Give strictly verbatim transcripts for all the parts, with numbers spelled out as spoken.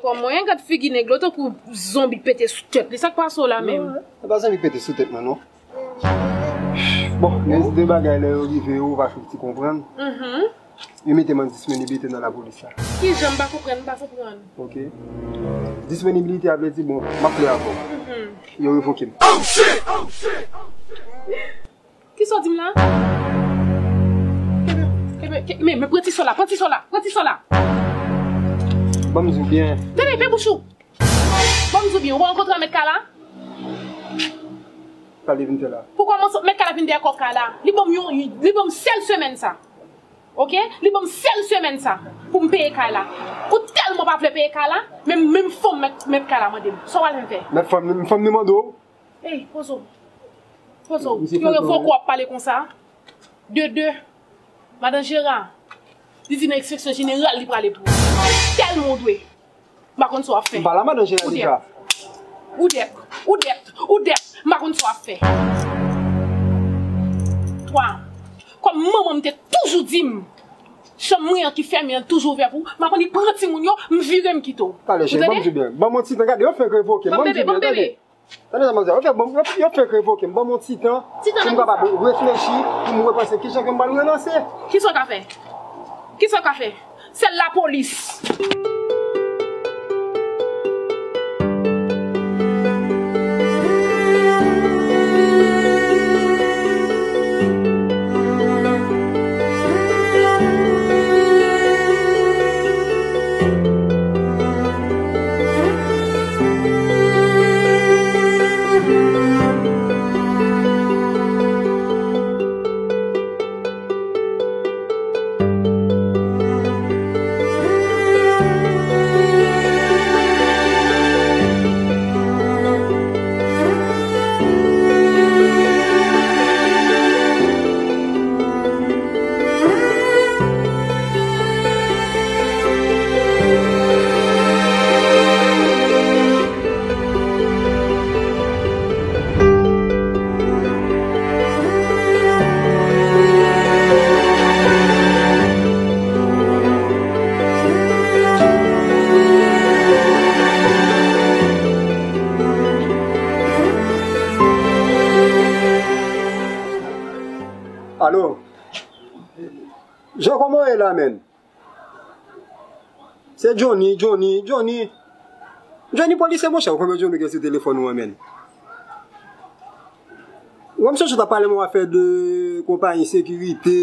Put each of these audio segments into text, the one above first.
Kòman, gad figi nèg la, tankou zonbi k pete sou tèt li. Sa k pase w la menm? Non, se pa zanmi k pete sou tèt mwen, non. Bon, gen de bagay lè yo rive, ou pa fouti konprann. Mhm. Yo mete m an disponibilite nan lapolis la. Kijan m pa konprann, m pa konprann. Ok. Disponibilite a vle di, bon, m ap klè avè w. Mhm. Yo revoke m. Kisa w di m la? Kenbe, kenbe, ke-, men, men pran ti sò la, pran ti sò la, pran ti sò la. Ban m di w byen. Tande, fè bouch ou. Ban m di w byen, ou pa rankontre ak mèt kay la? Sa li vin fè la? Poukò mèt kay la vin dèyè kò kay la? Li ban m yon, li ban m sèl semèn sa. Ok? Li ban m sèl semèn sa pou m peye kay la. Ou tèlman pa vle peye kay la, menm, menm fanm mèt, mèt kay la mande m. Sa w al fè m fè? Mèt fanm, fanm li mande w? Ey, poze w. Poze w. Misye yo fè revoke w ap pale konsa. De de. Madan Jera, li di nan enspeksyon jeneral li prale pou ou. Tèlman ou dwe. M pa konn sa w ap fè. M pa la madan Jera deja. Ou dèt. Ou dèt. Ou dèt. Ou dèt. M pa konn sa w ap fè. Twa. Kòm manman m te toujou di m, chanm mwen an ki fèmen an toujou ouvè pou ou, m ap annik pran timoun yo, m vire m kite w. Talè cheri, ban m di w byen. Ban m yon ti tan, gade, yo fenk revoke m. Ban m di w byen, tande. Tande sa m ap di w, yo fè, bon, yo, yo fenk revoke m. Ban m yon ti tan pou m kapab reflechi, pou m repanse kijan ke m pral relanse. Kisa w ka fè? Kisa w ka fè? Sèl lapolis. Alo? Jean, kòman w ye la, menn? Se Johnny, Johnny, Johnny. Johnny polisye, monchè, ou konn Johnny gen sou telefòn ou an, menn. Ou wè, m sonje w t ap pale m yon afè de konpayi sekirite,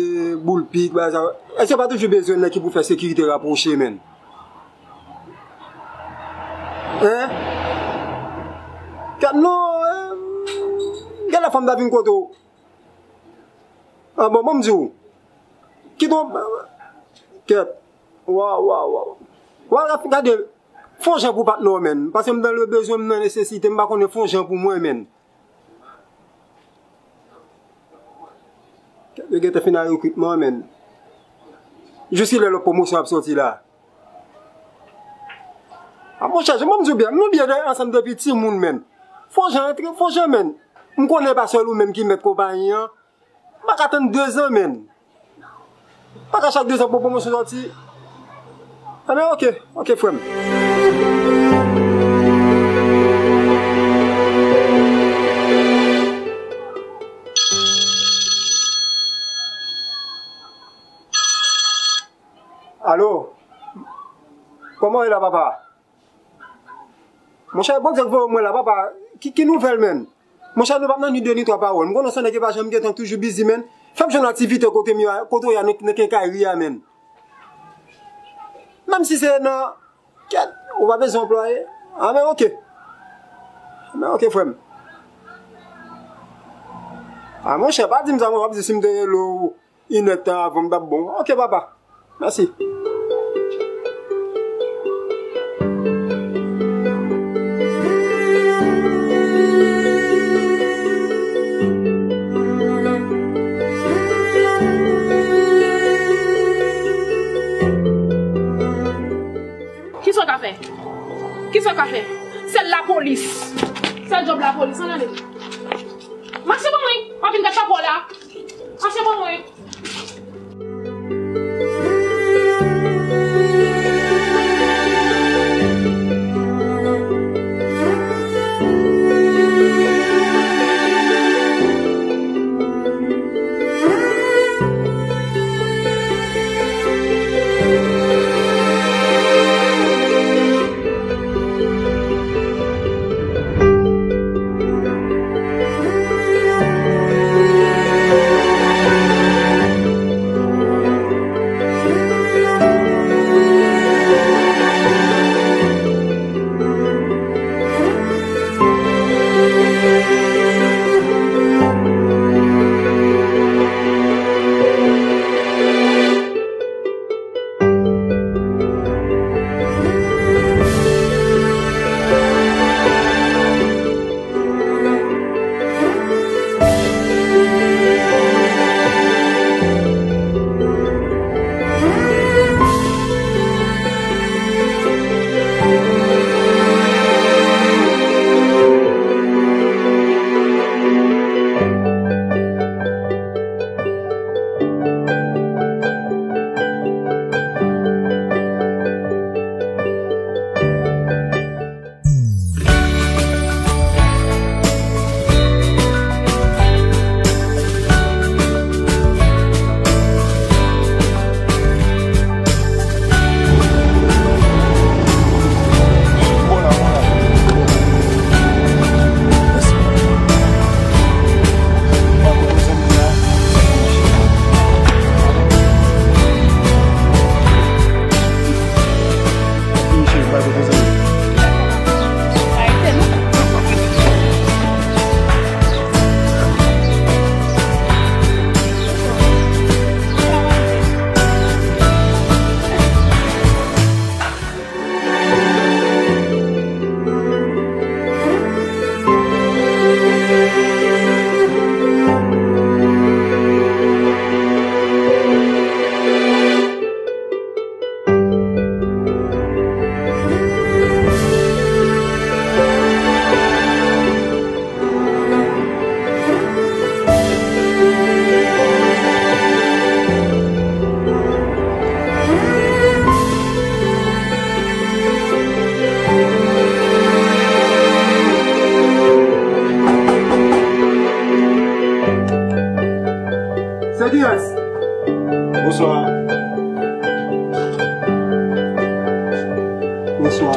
boul pik, bagay sa. Èske pa toujou bezwen nèg ki pou fè sekirite rapwoche, menn? Hein? Kèt non, eh, genlè fò m ta vin kote w. Ah bon, ban m di w. Kite w, kèt. Waw, waw, waw. Waw, gade, fè yon jan pou patnè w, menn. Paske m nan le bezwen, m nan nesesite, m pa konnen fè yon jan pou mwen, menn. Kèt, yo gentan fin ak rekritman, menn. Jiskilè lòt pwomosyon ap sòti la? A monchè, jan m di w byen, nou byen ansanm depi timoun, menn. Fò jan antre, fò jan, menn. M konnen pa sèl ou menm ki mèt konpayi an. M pa ka tann dezan, menn. M pa ka chak dezan pou pwomosyon sòti. Anben, oke, oke, frè m. Alo? Kòman w ye la, papa? Monchè, Bondye k voye w mwen la, papa. Ki, ki nouvèl, menn? Monchè, nou p ap nan ni de ni twa pawòl. M konnen w se nèg ki pa janm gen tan, toujou bizi, menn. Fè m jwenn aktivite kote m ye a, kote w ye a, nan, nan kenkayri a, menn. Menm si se nan, kèt, ou pa bezwen anplwaye. Anben, oke. Anben, oke, frè m. A, monchè, pa di m sa, mwen, w ap di si m te rele w inèdtan avan m t ap bon. Oke, papa. Mèsi. Kisa w ka fè? Kisa w ka fè? Sèl lapolis. Sèl djòb lapolis, ann ale. Mache ban mwen, w ap vin gad papa w la. Mache ban mwen. Bonswa. Bonswa.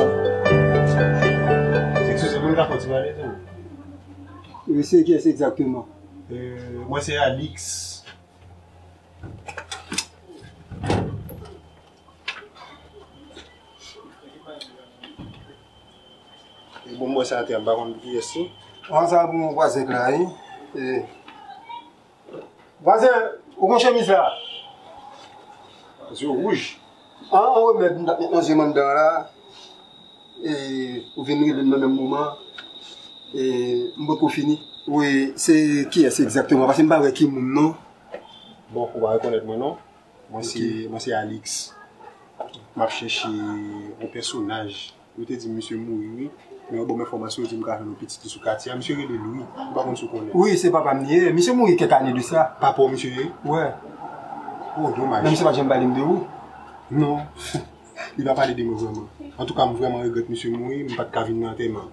Eskize, mwen ka fè yon ti pale tou? Wi, se kiyès egzakteman? Euh, mwen se Alix. E bon, mwen sa atè, m pa konn pou kiyès li. An, sa pou mwen vwazen k la, wi. E, vwazen, ou konn chemiz la? Zye w wouj. An, an remèd m t ap met nan zye m anndan an la. E, ou vin rele m nan menm moman. E, m potko fini. Wi, se kiyès egzakteman? Paske m pa wè ki moun non. Bon, ou pa rekonèt mwen non. Mwen se, mwen se Alix. M ap chèche yon pèsonaj. Yo te di m misye mouri, wi. Men yo ban m enfòmasyon, yo di m ka jwenn yon pitit li sou katye a. Misye rele Louis. M pa konn si w konnen. Wi, se papa m li ye. Misye mouri kèk ane de sa. Papa w misye ye? Wè. Oh, domaj. Men misye pa t janm pale m de ou. Non. Li pa pale de mwen vrèman. Antouka, m vrèman regrèt misye mouri, m pa t ka vin nan antèman.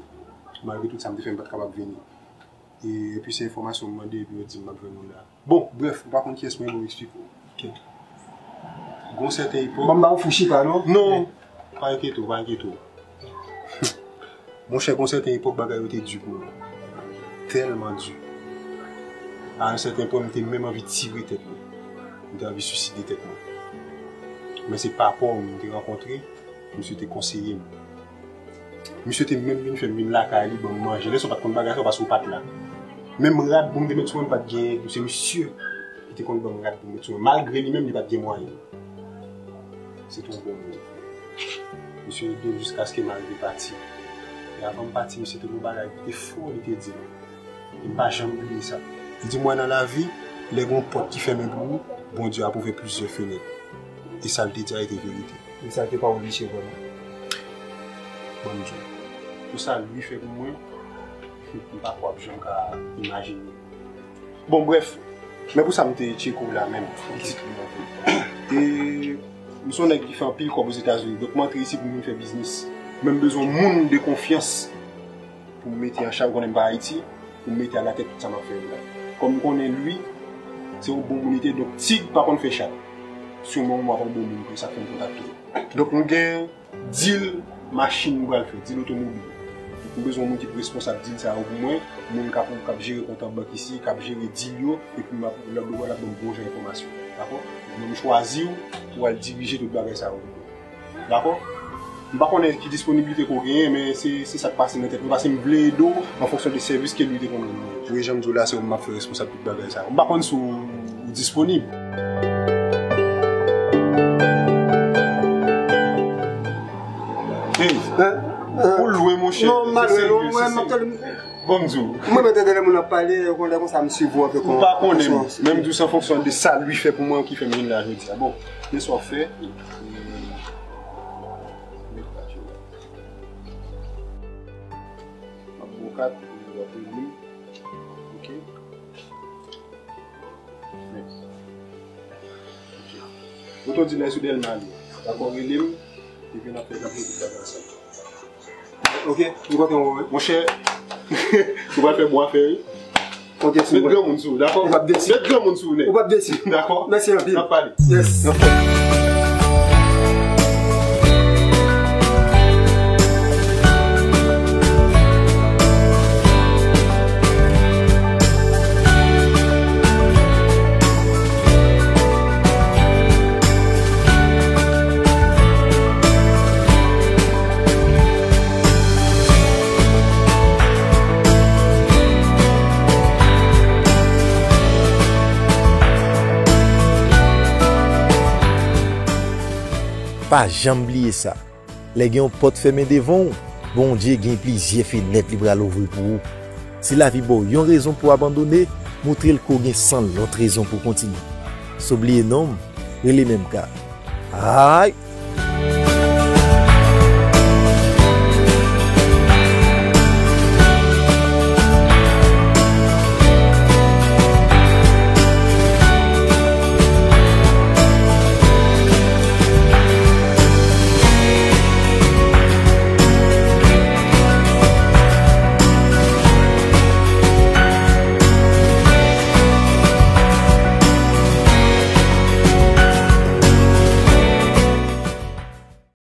Malgre tout sa, m te fè, m pa t kapab vini. E, epi se enfòmasyon m mande, epi yo di m m ap jwenn moun la. Bon, brèf, m pa konn kiyès mwen, bon, m eksplike w. Ok. Gon sèten epòk. Ban m ba w fou chita, non? Non, pa enkyete w, pa enkyete w. Monchè, gon sèten epòk, bagay yo te di pou mwen. Tèlman di. A yon sèten pwen, m te menm anvi tire tèt mwen. M te anvi swiside tèt mwen. Men se papa w m te rankontre, misye te konseye m. Misye te menm vin fè m vin lakay li, ban m manje. Lè sa w pa t konn bagay sa yo, paske w pa t la. Menm rad pou m te met sou mwen, m pa t genyen. Se misye ki te konn ban m rad pou m met sou mwen. Malgre li menm, li pa t gen mwayen. Se te yon bon moun. Misye ede m jiskaske m arive pati. E avan m pati, misye te gen yon bagay ki te fò, li te di m. E m pa janm bliye sa. Li di m, wè, nan lavi, lè gen yon pòt ki fèmen pou ou, Bondye ap ouvè plizyè fenèt. E sa l te di a, e te verite. E sa te pawòl misye vrèman. Ban m di w. Pou sa Louis fè pou mwen, m pa kwè w ap janm ka imajine. Bon, brèf, men pou sa m te tcheke w la menm, pitit li an tou. E m se yon nèg ki fè anpil kòb Ozetazini, donk m antre isi pou m vin fè biznis. Men m bezwen moun de konfyans pou m mete an chaj, ou konnen m pa Ayiti, pou m mete alatèt tout sa m ap fè yo la. Kòm m konnen Louis, se yon bon moun li te, donk tig pa konn fè chat. Siman w ap yon bon moun vre, sa k fè m kontakte w. Donk m gen dil machin m pral fè, dil otomobil. Donk m bezwen yon moun ki pou responsab dil sa yo pou mwen, moun k ap, k ap jere kont an bank isi, k ap jere dil yo, epi m ap, l ap, l ap ban m bon jan enfòmasyon. Dakò? Mwen m chwazi w pou w al dirije tout bagay sa yo pou mwen. Dakò? M pa konnen ki disponiblite ke w genyen, men se, se sa k pase nan tèt mwen, paske m vle ede w an fonksyon de sèvis ke li te konn rann mwen. Wi, jan m di w la, se ou m ap fè responsab tout bagay sa yo. M pa konn si w disponib. Hey, ou lwen, monchè. Non, m pa lwen, non, mwen, m ap tande. Bon, m di w. Mwen menm tande lè moun ap pale, yon lè konsa m swiv ou anpe. Ou pa konnen m. Men m di w se an fonksyon de sa Louis fè pou mwen ki fè m vin la jodi a. Bon, men sa w ap fè. M ap ba w kat, w ap rele m. Ok. Oto di la sou Dèlma li. Dakò, rele m. Epi n ap fè, n ap fè tout bagay ansanm. Ok, m kontan wè w wi. Monchè, ou pral fè bon afè wi. Ok, sou mwen. Met granmoun sou ou, dakò? Ou p ap desi. Met granmoun sou ou nèt. Ou p ap desi. Dakò? Mèsi anpil. N ap pale. Yes. Ok. Pa janm bliye sa. Lè gen yon pòt fèmen devan w, Bondye gen plizyè fenèt li pral ouvri pou ou. Si lavi ba w yon rezon pou w abandone, montre l ke w gen san lòt rezon pou w kontinye. San w bliye non m, rele men m ka. Ay!